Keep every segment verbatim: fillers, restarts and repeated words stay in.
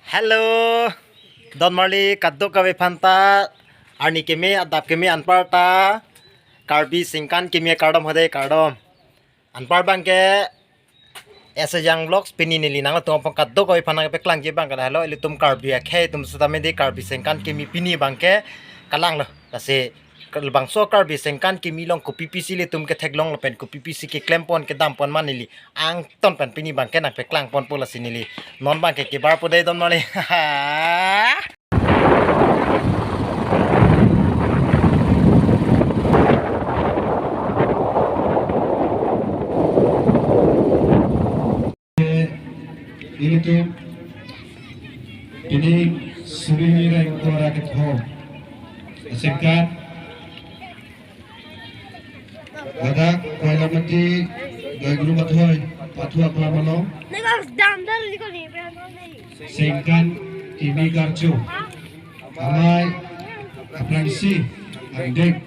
Hello, don marli kadokave aphanta, arni keme adap keme anparta Karbi Sengkan Kimi akardom hade kardom. Anpar abangke S A Jang Vlogs pini neli nangtum aphan kadokave aphan nangpaklangji abangke lahelo, ilitum Karbi akhei atum sitame di Karbi Sengkan Kimi pini abangke kalanglo. Lasi labangso Karbi Sengkan Kimi along kopi pisi ilitum ketheklong lapen kopi pisi keklempon kedampon ma neli angton pen pini abangke nangpaklangponpo, lasi neli non abangke kebarpo dei don marli. Ilitum pini suri hini ra ingkoi ra ketho Sengkan, ladak Koilamati Daigrum Athoi pathu aklam along Sengkan Kimi Karcho amei aphrangsi angdeng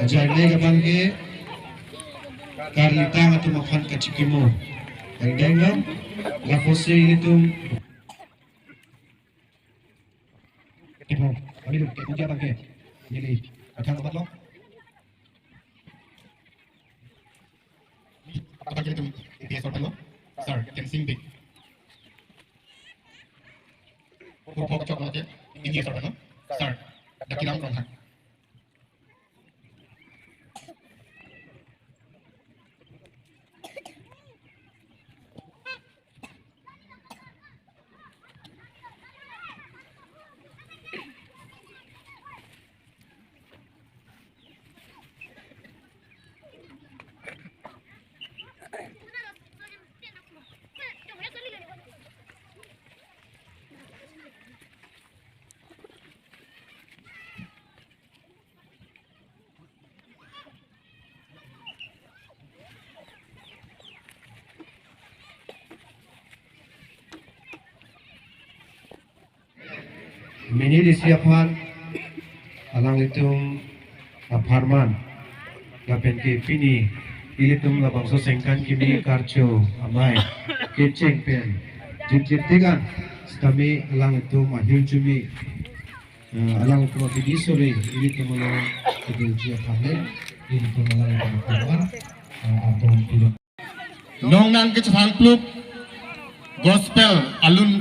ajai le abangke karlitang atum aphan kachikimo angdeng lo. Lapusi ilitum Kepho, kami dun, kepho kya bangke? Neli, athang abat lo. Abat lo, A P S lo, sir, can sing big. Kepho kachok lo ke, ini sir lo, sir, dakilam rong hak. Mini D C aphan alanglitum apharman lapen ke pini ilitum labangso Sengkan Kimi Karcho amei kecheng pen jipjip tigan sitame alanglitum ahirjume, eh, alanglitum abidi sore ilitum along kedoji aphan le ilitum alanglitum apharman, eh, atum pilo. Nongnang kechethang pluk gospel alun,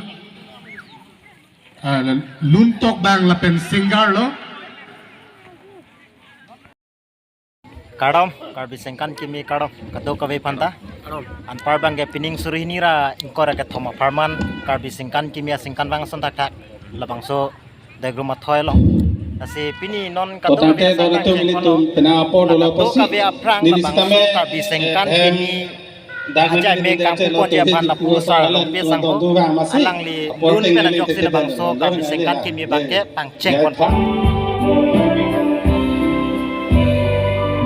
eh, lun tok bang lapen singer lo. Kardom, Karbi Sengkan Kimi kardom, kadokave aphanta. Kardom. Anpar abangke pining suri hini ra ingkoi ra kethom apharman Karbi Sengkan Kimi asengkan vang ason thakthak labangso Daigrum Athoi along. Lasi pini non kadokave tangte asai don atum kangkeng ilitum kono pena apor dolo apotsi kadokave aphrang neli labangso sitame, Karbi Sengkan eh, Kimi ajai me kangpu ponji aphan lapu sar Rongpi asangho, alangli lun pen ajoksi labangso Karbi Sengkan Kimi abangke pangcheng ponpo.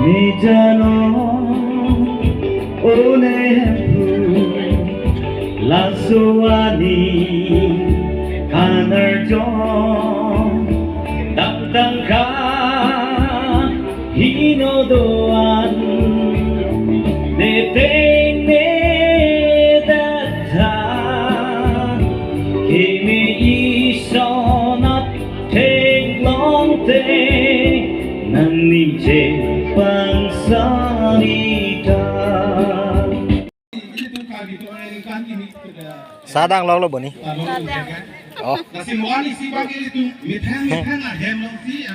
Nijano ole hemphu laso ani anarjon dak tangka hino do-an ne tengne datha keme isonat theklong te nangning chepangsanita. Sadang lok lo boni. Oh.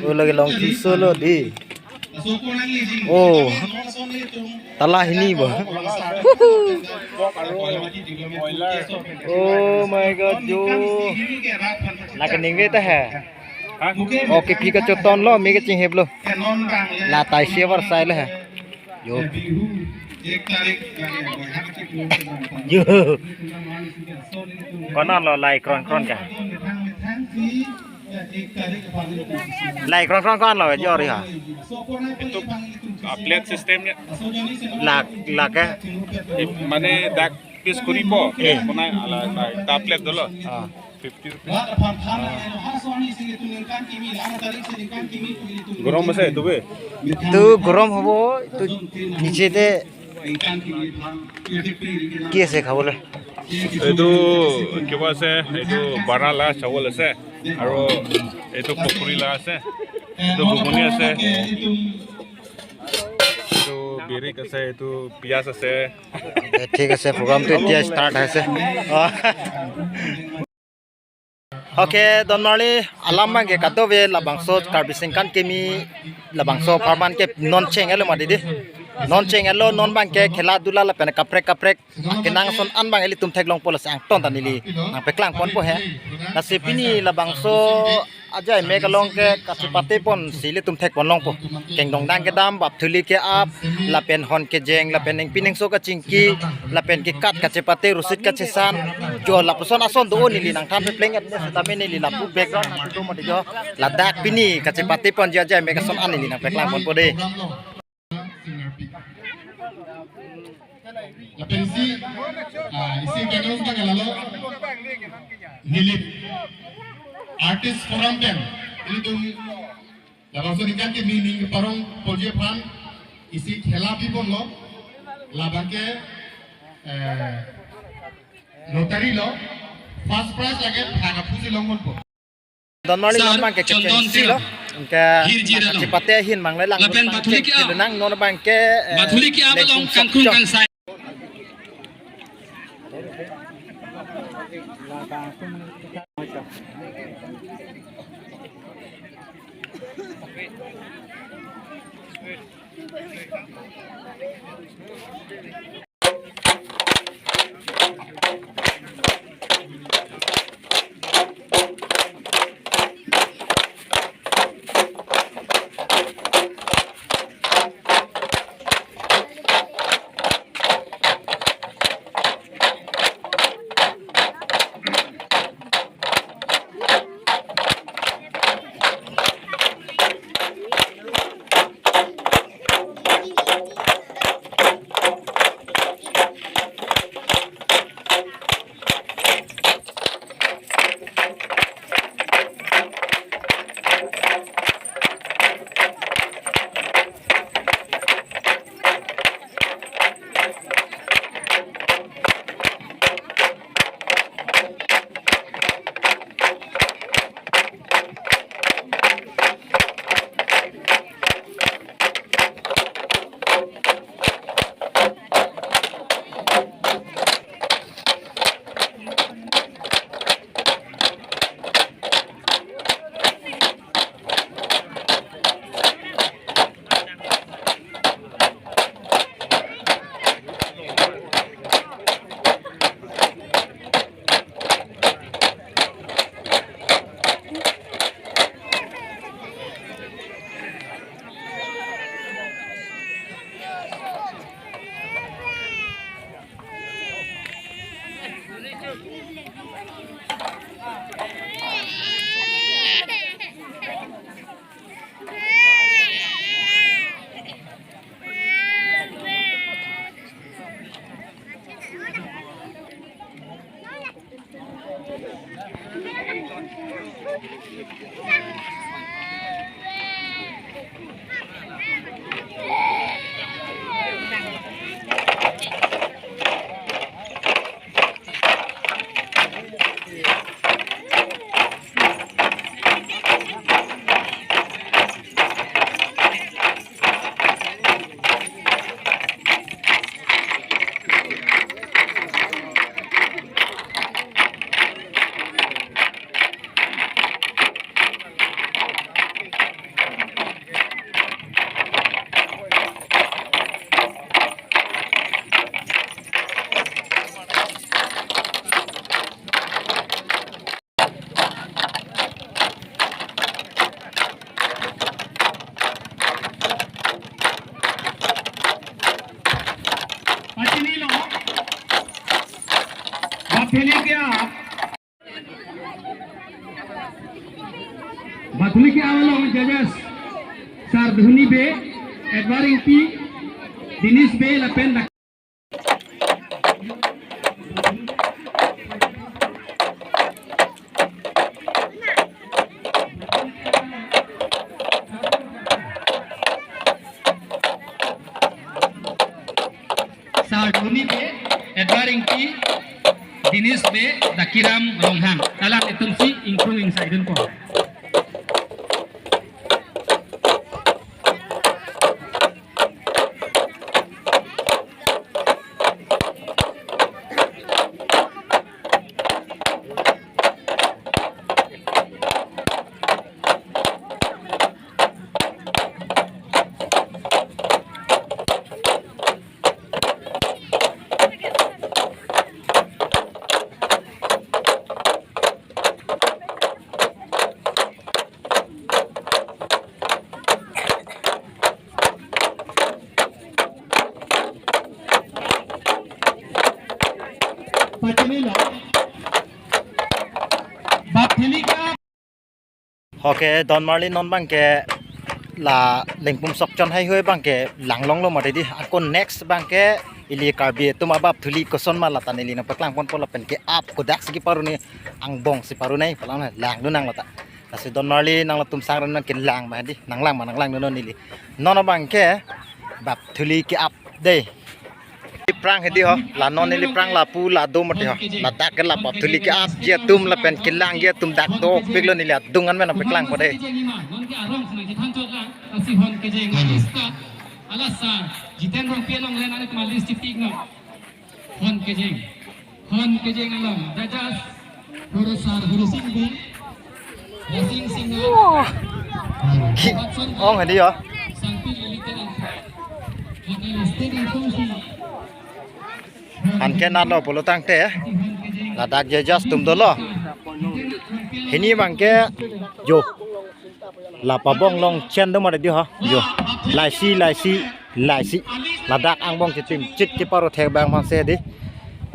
Oh, lagi long tiso lo di. Oh. Tala hini bo. Oh my God, jo. Nang kaningve ta he. Oh, kepi kachoton lo, me kachinghep lo. La taisi abar sai lo he. Jo. Jo. Konon lo lai kron kron ke? Lai kron kron konon lo jo ri ha. Itu, ah, plate system ya. Lak, lak ya. Ip, mane dak piece kuri po. Eh. Konat ala, ala, ta plate dolo. Ah. Fifty rupees. গৰম আছে, এইটো বে? এইটো গৰম হ'ব, এইটো নিজে দে। কি আছে খাবলৈ? Etu kiba ase, etu bara la chawal ase, aro etu pokori la ase, etu ghuguni ase, etu birik ase, etu piyaj ase. Eh, thik ase, program tu etia start ase. Oh. Okay, donmarli alam abangke kadokave labangso Karbi Singkan Kimi labangso apharman ke non cheng-etlo mati di. Non cheng-etlo, non abangke khela dula lapen kaprek kaprek akenangsot an abang ilitum theklongpo, lasi angton ta neli nangpeklang ponpo he. Lasi pini labangso ajai mek along ke kachepate ponsi ilitum thek pon longpo. Kengdong dang kedam, bap thuli ke-ap, lapen hon kejeng, lapen ningpi ningso kachingki, lapen kekat kachepate, rosit kachesan, jo lapuson ason do neli nangthan pepleng-et ne setame neli lapu background nangtudo mati jo. Ladak pini kachepate ponji ajai mek ason an neli nangpeklang ponpo de. Lapen isi, ah, isi background abang lalo. Nilip Artist Forum pen ilitum labangso aningkan kimi ning parong ponji aphan isi khela pi ponlo. Labangke, eh, lottery lo, first prize lake phak aphusi long ponpo. Donmarli, sir, non abangke Chandon kechengsi lo. Sera. Anke hirji rano. Kachepate ahin mangle lang. Lapen abangke bathuli ke-ap. Nang non abangke, eh, bathuli ke-ap along kangkung kangsai. Pachinilo. Bathuli ke-ap. Bathuli ke-ap along judges Sardhoni Bey, Edward Ingti, Dinesh Bey lapen dak- Sardhoni Bey, Edward Ingti, This be Dakiram Ronghang. Alanglitum si ingkung ingsaidunpo. Pachinilo. Bap thili ke-ap. Okay, Donmarli non abangke la Lengpum Sokchon Highway abangke langlonglo mati di. Ako next abangke ili Karbi atum abap thili koson ma lata neli nangpaklangponpo lapen ke-ap kodak si keparuni angbong si parunei palang langdun nang lata. Lasi Donmarli nanglitum sangran nangkelang ma di, nanglang ma nanglangdun non neli. Non abangke bap thili ke-ap dei. Ili prang hedi ho, la non ili prang lapu la do mati ho. Ladak ke la bap thili ke-apji atum lapen kelangji atum dak dopiklo, neli adung an men nangpaklangpo dei. Hon kejeng, alasa, Jiten Rongpi along le nang ma list tipik no. Hon kejeng. Hon kejeng along, Dajas, Hurusar, Hurusing Bey, Rasing Singh, Wah. Ki-, Patson, ong hedi ya. Sangpil Liliter, Hotel State Info si. Anke nalo pulo tangte, ladak Dajas atum dolo. Hini abangke, jo. La pabong long chen do mati di ho. Jo. Laisi, laisi, laisi. Ladak angbong chitim chit keparo thek abang mangse di.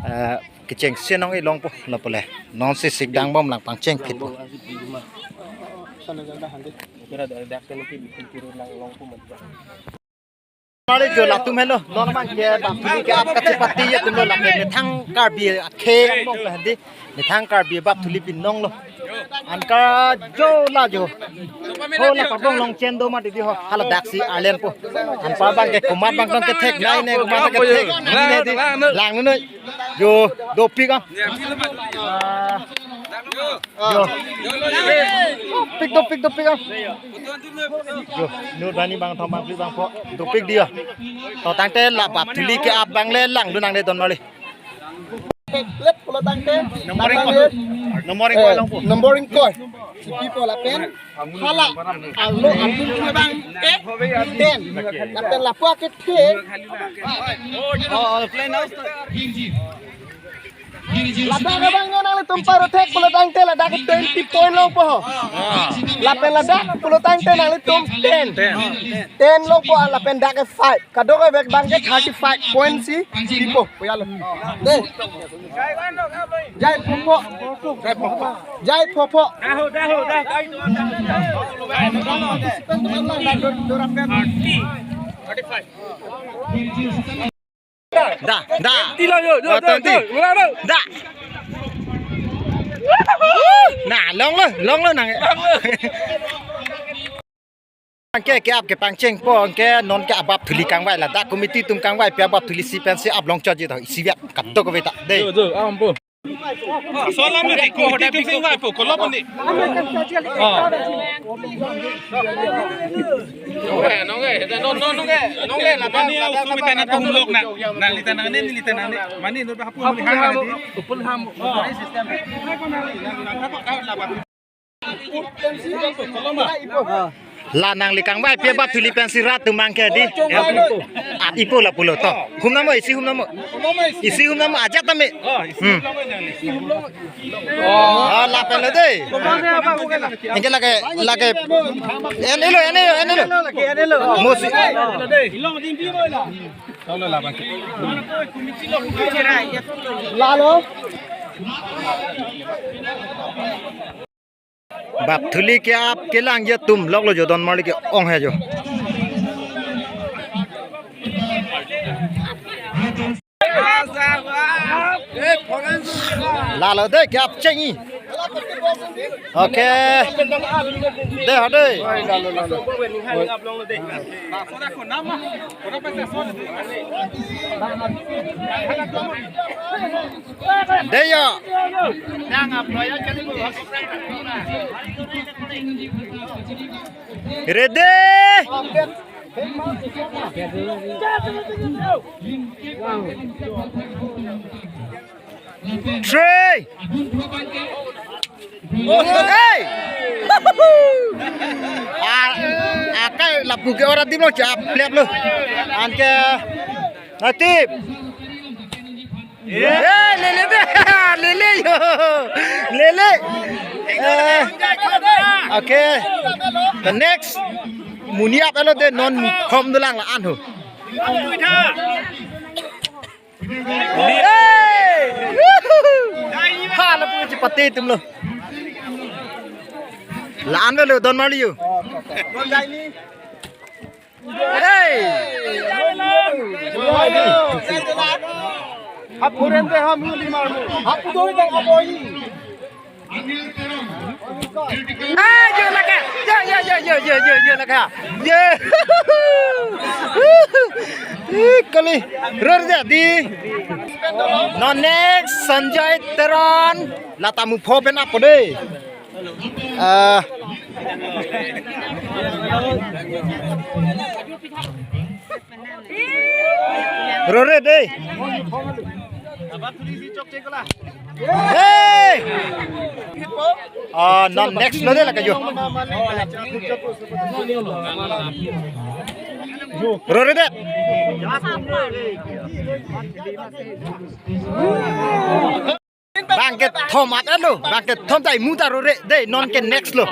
Eh, kechengsi nong ilongpo lapu le. Non si sikdang bom lang pangchengphitpo. Mari jo latum helo, non abangke bap thili ke-ap kachepate atum lo lapen methang Karbi akhei angbong pen di, methang Karbi bap thili binong lo. Anke jo la jo. Ho la pabong long chen do mati di ho, hala daksi arlenpo. Anpa abangke komat abang tong kethek nai ne, komat kethek nai ne di. Lang noi. Jo, dopik ah. Ah. Jo. Dopik, dopik, dopik ah. Jo, nur bani bang thom bang pli bang pho. Dopik dia. To tangte la bap thili ke-ap abang le langdun nang de Donmarli. Lep pulo tangte. Nombor ingkoi. Nombor ingkoi, eh, alongpo. Nombor ingkoi. Sipipo lapen. Hala, alo atum abangke ten. Lapen lapu akethe. Oh, play now. Ladak abang nanglitum paro thek pulo tangte ladak twenty point longpo. Lapen ladak pulo tangte nanglitum ten. Ten. Ten longpo lapen dak five. Kadokave abangke thirty-five point si pipo. Koyalo. Dei. Jai phopho. Jai phopho. Jai phopho. Da, da. Tilo yo, yo, yo, yo. Da. Na, longlo, longlo nang. Anke ke-ap kepangchengpo, anke non ke abap thili kangvai, ladak committee atum kangvaipi abap thili si pensi ap longchotji to, isi biak kadokave ta. Dei. Jo, jo, ampo. Solam ni ko hotel tum sing vaipo, kolom ni. Ah. Nonge, nonge, nonge, nonge, la mani au sumi tana humlok na. Na lita nang ne, lita nang ne. Mani no hapu hang na di. Upul ham. La nangli kangvaipi abap thili pensi rat atum abangke di. At ipo lapulo to. Hum namo, isi hum namo. Isi hum namo ajat tame. Hmm. Oh, lapen lo dei. Anke lake, lake. En elo, en elo, en elo. Mosi. Lalo. Bap thili ke-ap kelangji atum loklo jo, Donmarli ke-ong he jo. Lalo dei ke-ap chengji. Okay. Dei, ha dei. Dei ya. Ready? Three. Hey! Ah, akai lapu ke ora adim lo, chap, plep lo. Anke, natip. Hey, lele dei, lele yo. Lele. Eh, okay. The next, muni ap elo dei, non khom dolang la-an ho. Hey! Ha, lapu chepate atum lo. La-an avelo, don marli yo. Hey! Hap phuren de ham huli marmo. Hap doi dang aboi. Ah, yo laka. Yo, yo, yo, laka. Yo. Ih, kali. Ror dei dei. Non next, Sanjay Teron. La ta mu pho pen apo dei. Ah. Rore dei. Hey! Ah, non next lo dei lake yo. Rore dei. Bangkethom ap elo, bangkethom tai muta rore dei, non ke next lo.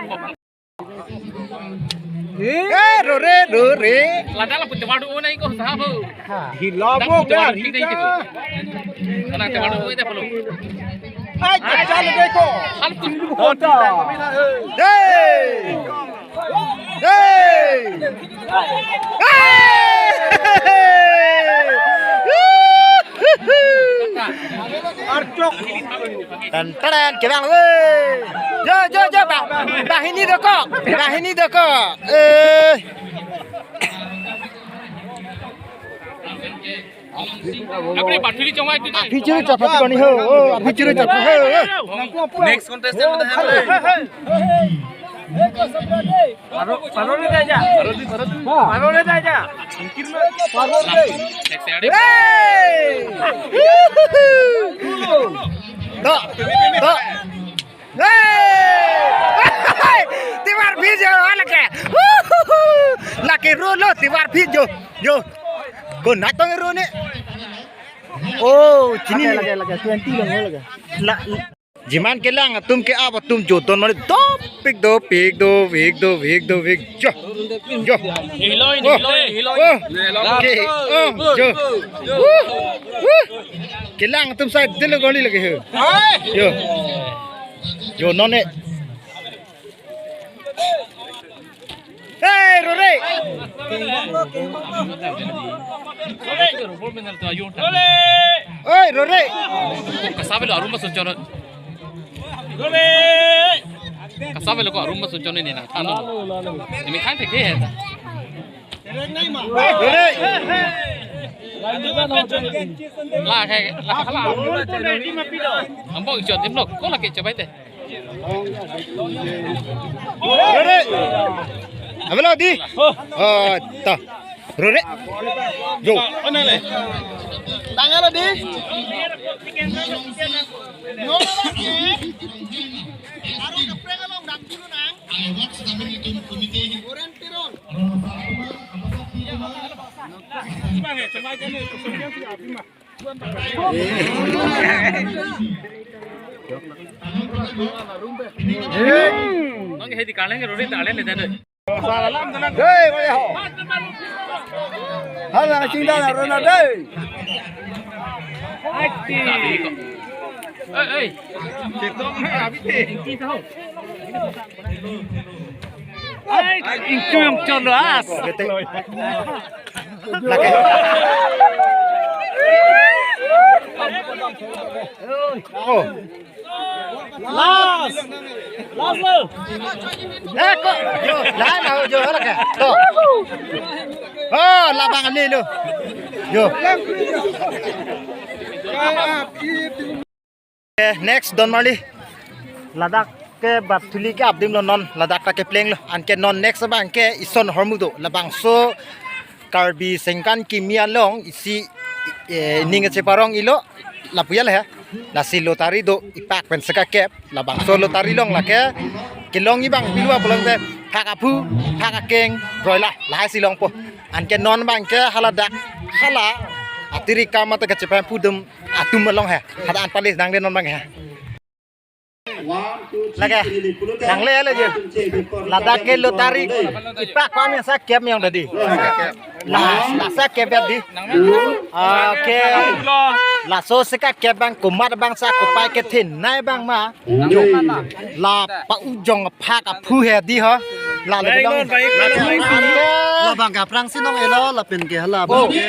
Eh, rore, rore. Lada la punya waduh, oh, naik kok sahab, oh. Hi lobo. Dak punya waduh, kita itu. Mana punya waduh, oh, itu perlu. Ai, chalo dei ko. Hal tu. Hota. Hey! Hey! Hey! Archok. Tan tan, kevang, weh. Jo, jo, jo, ba, banghini dokok. Banghini dokok. Eh. Apre, bathuli chongai tu dei. Aphi churu chapati koni ho. Oh, aphi churu chapati ho. Next contestant mana hai? Paro, paro le dei ja. Paro le dei ja. Paro le. Next area. Hey! Do, do. Hey! Tivar phi jo, lake. Lake ro lo, tivar phi jo. Jo. Ko natong ro ne. Oh, chini lake, lake, lake, twenty lang lake. La, jiman kelang atum ke ap atum jo don mane dopik, dopik, dopik, dopik, dopik. Jo. Jo. Hiloi, oh, hiloi, hiloi. Oh. Okay. Oh, jo. Wuh, wuh. Kelang atum sai delo goli lake he. Hai. Jo. Jo, non ne. Hey, rore. Hey, rore. Kasabelo arum ba sunchon. Kasabelo ko arum ba sunchon ni na. Ano. Ini kan thek he. Rore. La he, la la. Ambo ichot dimlo. Ko lake chobai te. Rore. Avelo dei. Oh, ta. Rore. Jo. Tangalo dei. Nang hedi kaleng rori talen le dane. Hey, wai ho. Hala chingdana rona dei. Hey, hey. Ai, ingkung cholo as. Lake. Oh. Last. Eh, ko, jo, la na jo la ke. To. Oh, labang ali lo. Jo. Eh, next Don Marli. Ladak ke Bapthuli ke apdim lo non, ladak ta kepleng lo. Anke non next abang ke ison ahormu do. Labangso Karbi Sengkan Kimi along isi, eh, ning cheparong ilo lapu ya le he. Lasi lottery do ipak pen sekakep, labangso lottery along lake kelong ibang pilua pulang te phak aphu, phak akeng, broiler lahai si longpo. Anke non abang ke haladak hala atiri kam ata kachepang pudum atum along he. Hada an pali nang de non abang he. Lake, nang le le je. Ladak ke lottery ipak ko an sa kep miyong dadi. La, la sa kep ya di. Oke. Laso sekakep abang komat abang sa kopai kethenei abang ma. Jo. La pa-ujong phak aphu he di ho. La le Baik, belong. Baik, Baik, Baik. Labang kaprang si nong elo lapen ke hala Oh. Bang ke.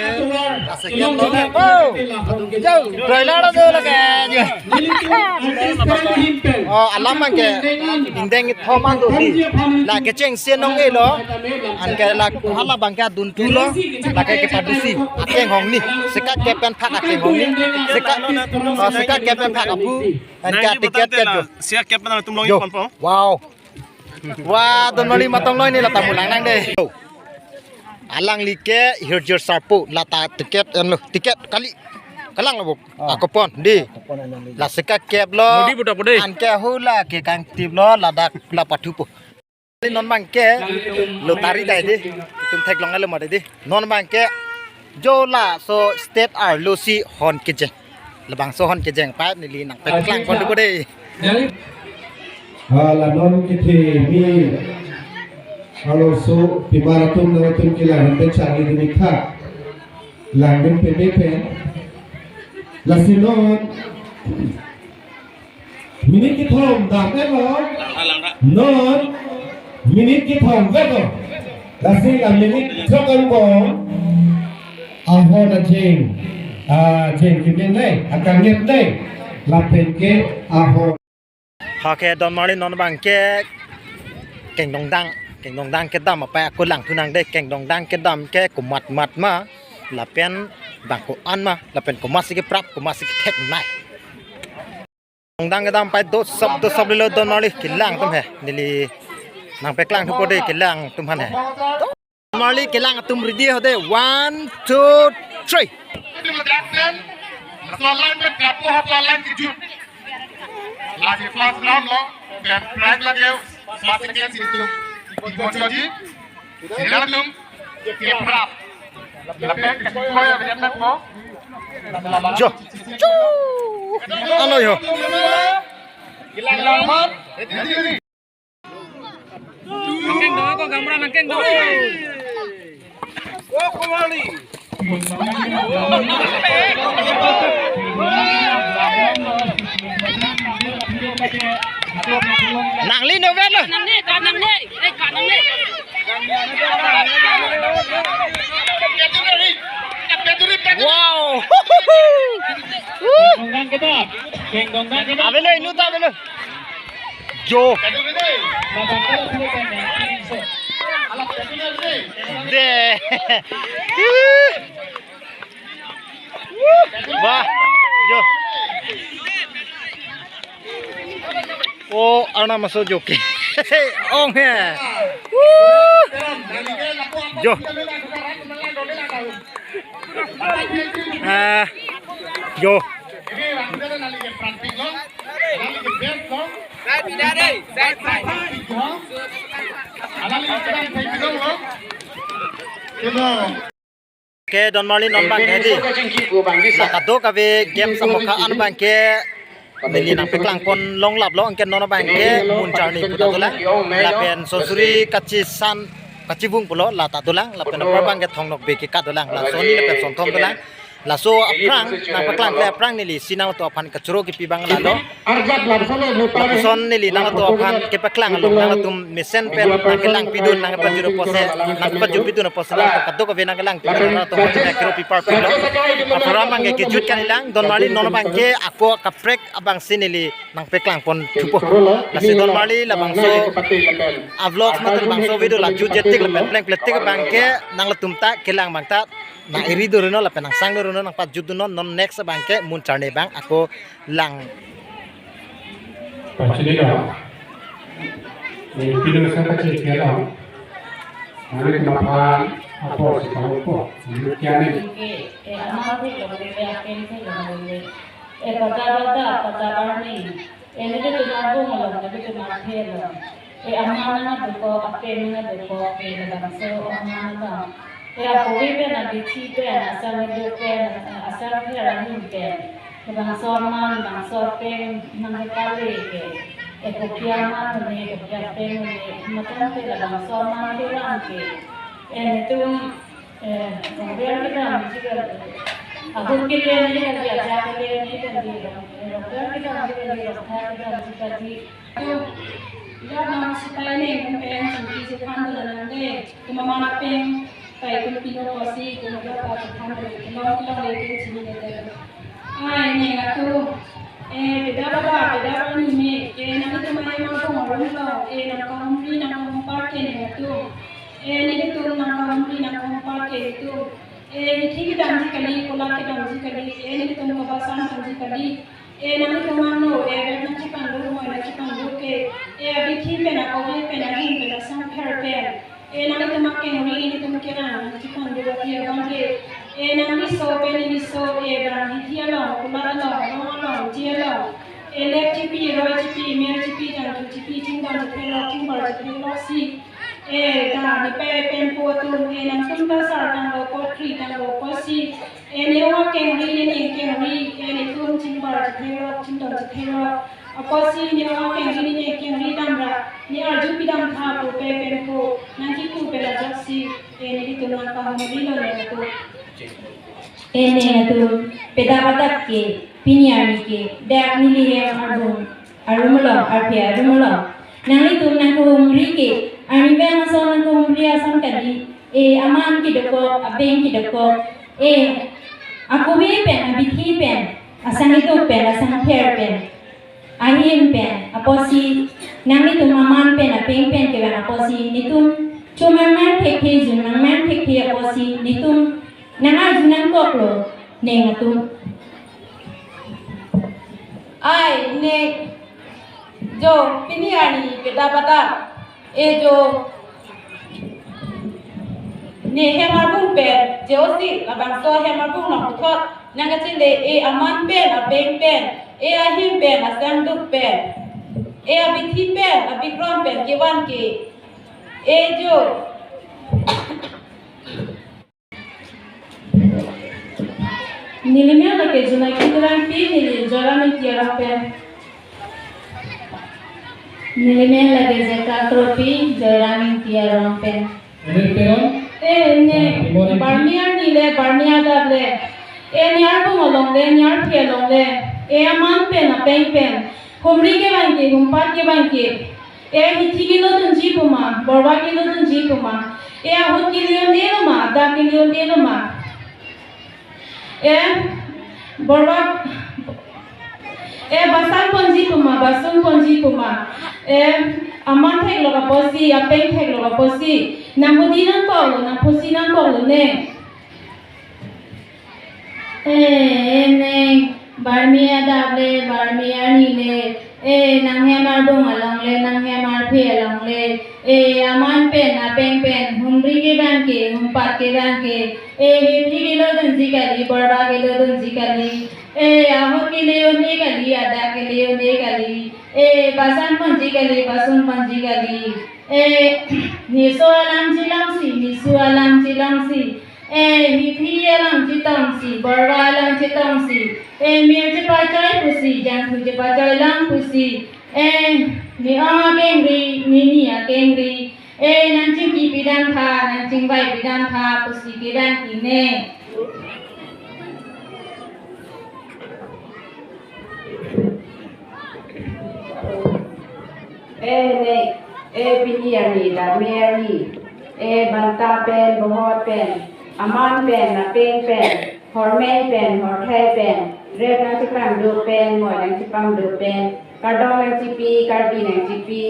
Asa kep lo. Oh. Jo, broiler do lake. Jo. Oh, alam abang ke. Indeng thoman do di. La kecheng si nong elo. Anke la hala abang ke adun thu lo. Lake kepadusi. Akeng hong ni. Sekakep pen phak akeng hong ni. Seka, oh, sekakep pen phak aphu. Anke Nangji ticket botante ke la, jo. Siya kep na tum long Jo. Ipan po. Wow. Wah, Don Marli matong noi ni lata mulang nang de. Alangli ke hirjir sarpo lata ticket en lo. Ticket kali. Kalang lo, Bu. Ah. Ako pon di. Ako pon alangli. La sekakep lo. Modi budak pode. Anke hula ke kangtip lo ladak la pathupo. Non abang ke lottery dai di. Itum theklong alo made di. Non abang ke jo laso state arlo si hon kejeng. Labangso hon kejeng pai neli nangpeklang pon dupo de. Ah, la non kethe mi arloso pimar atum nang atum kelang pen charli dini kha. Lang pen peme pen. Lasi non minute kethom dam elo. Non minute kethom vek lo. Lasi la minute throk angbong ahon ajeng, ajeng kemen nai, akangep nai, lapen ke ahon. Oke, Don Marli non abang ke kengdongdang, kengdongdang kedam apai ako lang thu nang de, kengdongdang kedam ke komat mat ma, lapen bang ko-an ma, lapen komat si keprap, komat si kethek nai. Dongdang kedam pai dosop dosop lelo Don Marli kelang atum he. Neli nangpeklang thupo de kelang atum aphan he. Don Marli kelang atum ready ho de. One, two, three. Laso line pen kapo ha laso line kejut. Lasi first round lo, pen prize lake, first second si itum. Ipo choji. Sila tum. Keprap. Lapen koi avedet pen po. Jo. Chu. Ano yo. Nangkeng dong ako, gamra nangkeng dong. Nangli novel lo. Nangli, ka nangli. Eh, ka nangli. Wow. Avelo, inut avelo. Jo. De. Wah. Jo. Oh, Arnam maso joki. Ong he. Woo. Jo. Ah, jo. Ke Don Marli non abang ke di. La kadokave games amokha an abang ke neli nangpeklang pon longlap lo, anke non abang ke mun charni puta dolang. Lapen sonsuri kachisan kachivung pulo lata dolang. Lapen apar abang ke thongnok be ke kat dolang. La sonni lapen sonthom dolang. Laso aphrang, nangpaklang kle aphrang neli si nangtum aphan kachoro kipi abang lalo. Arjak lam solo, lapuson neli nangtum aphan kepaklang along nangtum mesen pen nangkelangpidun, nangkepajutpidun apotsi, nangkepajutpidun apotsi nangtum kadokave nangkelangpidun, nangtum aphan kachoro pi parpiklo. Aphrang abangke kejut kalilang, don marli non abangke ako kaprek abangsi neli nangpaklang pon thupo. Lasi don marli labangso a-vlogs mate labangso video la jutje tik lapen plengple tik abangke nanglitum ta kelang abang ta nang-eri do reno lapen nangsang do reno, nangpajut do non, non next abangke mun charne abang ako lang. Pachini dong. Ni pidun sa pachini kya dong. Mari kena pan apa sih kamu po? Ini kya nih? Ke, eh, amat sih kamu ke, apen sih kamu ke. Eh, pada pada pada arni. Eh, nelitum arbung along, nelitum arphe along. Eh, aman nangdokok, apen nangdokok, eh, labangso aman nang. Eh, akove pen, abithi pen, asang duk pen, asang pher ahin pen. Labangso aman, labangso apen nangkepale ke. Eh, kopi aman ne, kopi apen ne, matan ke labangso aman ke lang ke. Eh, nelitum Eh, rongber kedamji kali. Ahut kele ni kali, aja kele ni kali. Rongber kedamji kali, rongber kedamji kali. Aduh, ya nama sipai ni, pen singki si than dulu nang de. Cuma mana pen, kai tum pino kosi, tum ya pa si than dulu. Kelong kelong le ke sini de. Ai, ne atum. Eh, peda baba, peda baba ni me. Eh, nangtum ahem arbung arum lo. Eh, nangkahumri, nangkahumparke ne atum. Eh, nelitum nangkahumri nangkahumparke nelitum. Eh, hithi kedamji kali, kola kedamji kali. Eh, nelitum kobasan damji kali. Eh, nangtum ano, eh, vet nangchepangdun, moi nangchepangdun ke. Eh, abithi pen, akove pen, ahin pen, asang pher pen. Eh, nangtum akengri, nelitum kerang nangchepangdun ke abang ke. Eh, nangriso pen, nangriso, eh, bang hithi along, kola along, rong along, ji along. Eh, lek chipi, roi chipi, mer chipi, jangthu chipi, chingdon chithelok, chingbar chithelok si. Eh, ta ne pe pen po atum, eh, nangtum ta sar tanglo, po kri tanglo, po si, eh, ne ong akengri, ne ne kengri, eh, netum chingbar chithelok, chingdon chithelok, apotsi ne ong akengri, ne ne kengri damra, ne arju pidam tha po pe pen po, nangkipu pen ajak si, eh, nelitum nangkahumri lo ne atum. Eh, ne atum, peda badak ke, pini arni ke, dak neli hem arbung arum along, arphe arum along. Nanglitum nangkahumri ke, arni bang ason nangkahumri ason kali, eh, aman kedokok, apen kedokok, eh, akove pen, abithi pen, asang ituk pen, asang pher pen, ahin pen, apotsi, nanglitum aman pen, apen pen kevang apotsi, netum, chomang mang thekthe, jun mang mang thekthe apotsi, netum, nang arju nangkoklo, ne atum. Ai, ne, jo, pini arni peda badak, eh, jo, ne hem arbung pen, je osi, labangso hem arbung nangputhot, nangkachingle, eh, aman pen, apen pen, eh, ahin pen, asang duk pen, eh, abithi pen, abikron pen, kevan ke, eh, jo. Nelimen lake Junaki Terangpi, neli Joyram Ingti arong pen. Nelimen lake Jeka Kropi, Joyram Ingti arong pen. Nelimen. Eh, ne, Barmi arni le, Barmi adap le. Eh, ne arbung along le, ne arphe along le. Eh, aman pen, apen pen. Humri kevang ke, humpat kevang ke. Eh, hithi kelo dunji puma, borwa kelo dunji puma. Eh, ahut kele un-e lo ma, adak kele un-e lo ma. Eh, borwa, eh, basan ponji puma, basun ponji puma. Eh, aman theklok apotsi, apen theklok apotsi. Nang hudi nangkoklo, nang phusi nangkoklo ne. Eh, eh, ne, Barmi adap le, Barmi arni le, eh, nanghem arbung along le, nanghem arphe along le, eh, aman pen, apen pen, humri kevang ke, humpat kevang ke, eh, hithi kelo dunji kali, borwa kelo dunji kali, eh, ahut kele un-e kali, adak kele un-e kali, eh, basan ponji kali, basun ponji kali, eh, neso alam chelongsi, neso alam chelongsi, eh, hithi alam chetongsi, borwa alam chetongsi, eh, mir chepachoi pusi, jangthu chepachoi lang pusi, eh, ne ong akengri, ne ni akengri, eh, nangchingki pidam tha, nangchingvai pidam tha pusi kedam kine. Eh, ne, eh, pini arni, dame arni, eh, banta pen, bohot pen, aman pen, apeng pen, hormei pen, horthai pen, rep nangchepangdo pen, moi nangchepangdo pen, kardom nangchepi, karbi nangchepi,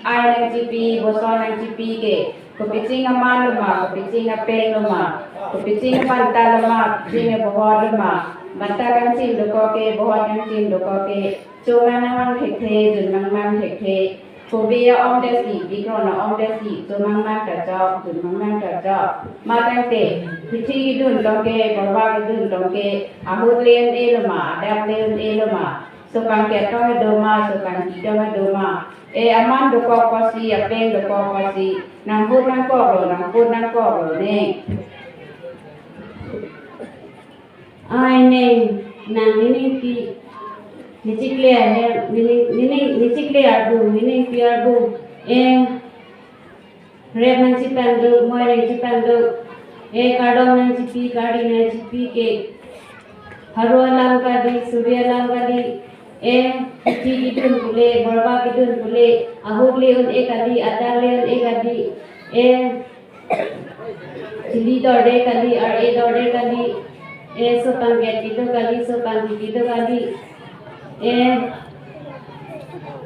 ai nangchepi, boson nangchepi ke, kopiching aman lo ma, kopiching apeng lo ma, kopiching banta lo ma, kopiching abohot lo ma, banta kangching dokok ke, bohot kangching dokok ke, choman nangvang thekthe, jun nangman thekthe. Kobe a-om desi, bikron a-om desi, choman nangman kachok, jun nangman kachok. Matangte, hithi kidun tong ke, borba kidun tong ke, ahut le un-e lo ma, adak le un-e lo ma. Sopangket tong kedo ma, sopangki tong kedo ma. Eh, aman dokok apotsi, apeng dokok apotsi. Nanghut nangkoklo, nanghut nangkoklo ne. Ai ne, nang nening pi, nechikle aher, nening, nening, nechikle arbu, nening pi arbu, eh, rep nangchepangdo, moi nangchepangdo, eh, kardom nangchepi, karbi nangchepi ke, haro alam kali, suri alam kali, eh, hithi kidun pule, borba kidun pule, ahut le un-e kali, adak le un-e kali, eh, chili dorde kali, ar-e dorde kali, eh, sopangket kedo kali, sopangki kedo kali, eh,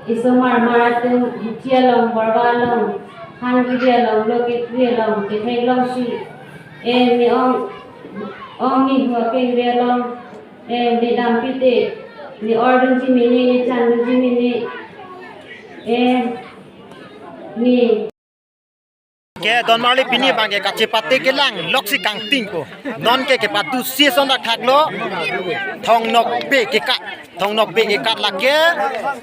isomar mar atum, hithi along, borba along, hangri along, lokitri along, chethek longsi, eh, ne ong, ong ne hu akengri along, eh, ne dampi te, ne ordunji mene, ne chandunji mene, eh, ne Ke donmarli pini abangke kachepate kelang loksi kangtingpo. Non ke kepatu si son dak thaklo. Thong Nokbe kekat. Thong Nokbe kekat lake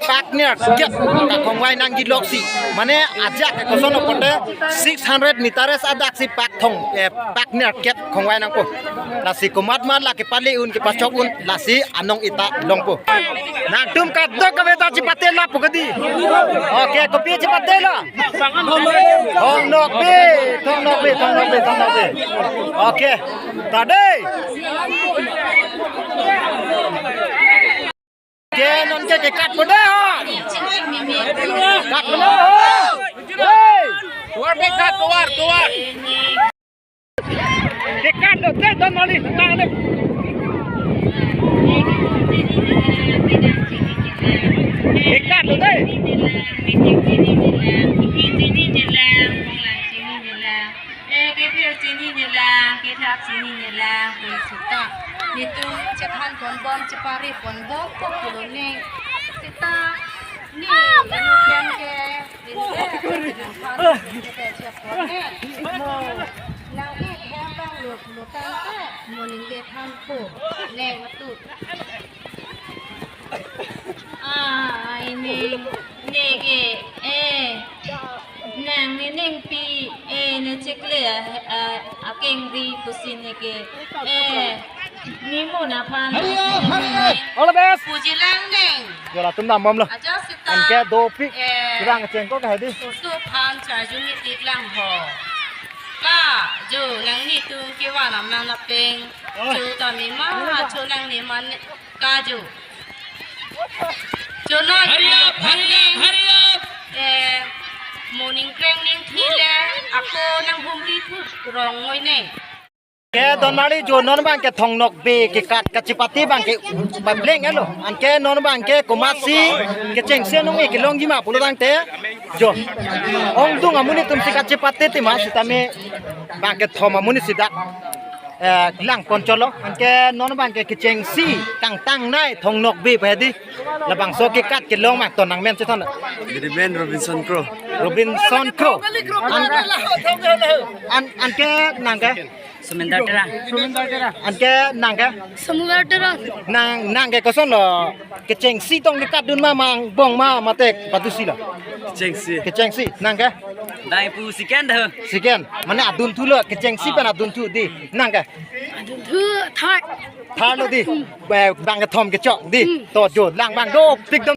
pak nerkep kakhongvai nangji loksi. Mane ajak ke koson pote six hundred meters adak si pak thong, eh, pak nerkep khongvai nangpo. Lasi komat mar lake pale un kepachok un lasi anong ita longpo. Nangtum kadokave ta chepate lapu kedi. Okay, kopi chepate la? Thong Nokbe, Thong Nokbe, Thong Nokbe, Thong Nokbe. Okay. Ta dei. Ke non ke kekat po dei ho. Kat po dei ho. Hei. Tovar pe kat, tovar, tovar. Kekat lo, te donmarli, tang le. Kekat lo, te. Eh, kepir chini nila, kethap chini nila, pun sita. Nitum chephan pon bom, chepari pon bom, pok pulo ne. Sita, ni, ni pen ke. Nang ik hem bang lo lo tangte, mo ning le than po, neng atu. Ai ne, ne ke, eh, nang nening pi, eh, nechikle, eh, akengri pusi ne ke, eh, ne mo na phan. Hurry up, hurry up. All the best. Puji lang neng. Yo latum dam bom lo. Ajo sita. Anke dopik. Eh. Kurang chengkok ke hadi. Susu phan charju ni tik lang ho. Ka, jo, nangnitum kevan nam nang lapeng. Oh. Jo ta mima, jo nang neman ka jo. Jo non. Hurry up, hurry up, hurry up. Eh, mo ning kreng ning thi le, ako nang humri thu rong ngoi ne. Ke donmarli jo non abangke Thong Nokbe kekat kachepate abangke papleng elo. Anke non abangke komatsi kechengsi anong-e kelongji ma pulo tangte jo. Ongdung amonit atum si kachepate tema sitame abangke thom amonit si dak, eh, lang pon cholo. Anke non abangke kechengsi kangtangnei Thong Nokbe pu hedi. Labangso kekat kelong ma, to nangmen chethan. Meri men Robinson Kro. Robinson Kro. An, an, anke nang ke? Sumendra Terang. Anke nang ke? Sumendra Terang. Nang, nang ke koson lo? Kechengsi tong kekat dun ma, mang bong ma, mate patusi lo? Kechengsi. Kechengsi, nang ke? Dai pu second ho. Second. Mane adunthu lo, kechengsi pen adunthu di. Nang ke? Adunthu third. Third lo di. Ba-, bang kethom kechok di. Hmm. To jo, lang bang dopik dong.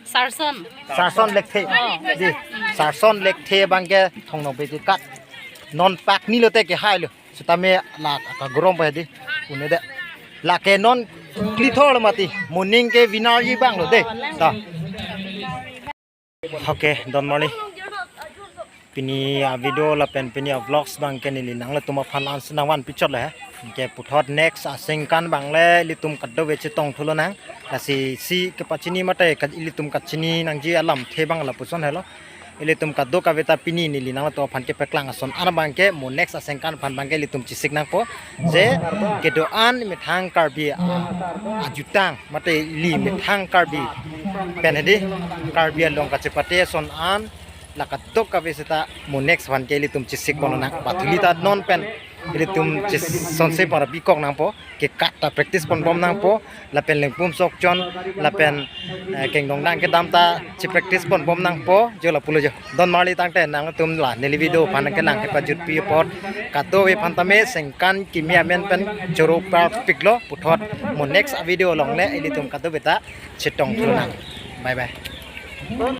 Sarson. Sarson Lekthe. Di, Sarson Lekthe abangke Thong Nokbe kekat. Non pakni lote kehailo. Sitame la kagrom pa di. Une de. Lake non klithor mati. Moning ke winner ji abanglo de. Ta. Okay, don marli. Pini a-video lapen pini a-vlogs abangke neli nanglitum aphan la-ansi nangvan pichot le he. Ke puthot next aningkan abang le ilitum kadokave chetong thulonang. Lasi si kepachini mate ka ilitum kachini nangji alamthe abang lapuson helo. Ilitum kadokave ta pini neli nanglitum aphan kepaklang ason an abangke mo next aningkan aphan abangke ilitum chesik nangpo. Je kedo-an methang Karbi a-, ajutang mate ili methang Karbi pen hedi Karbi along kachepate ason an la kadokave seta mo next aphan ke ilitum chesik ponnang. Pathuli ta non pen ilitum chesonse para bikok nangpo, kekat ta practice ponbom nangpo, lapen Lengpum Sokchon, lapen, eh, kengdongdang kedam ta che-practice ponbom nangpo, jo lapulo jo. Don marli tangte nangtum la neli video aphan kelang kepajutpi apot, kadokave aphan tame aningkan kimi amen pen choro parpiklo, puthot mo next video along le ilitum kadokave ta chetong thulonang. Bye bye.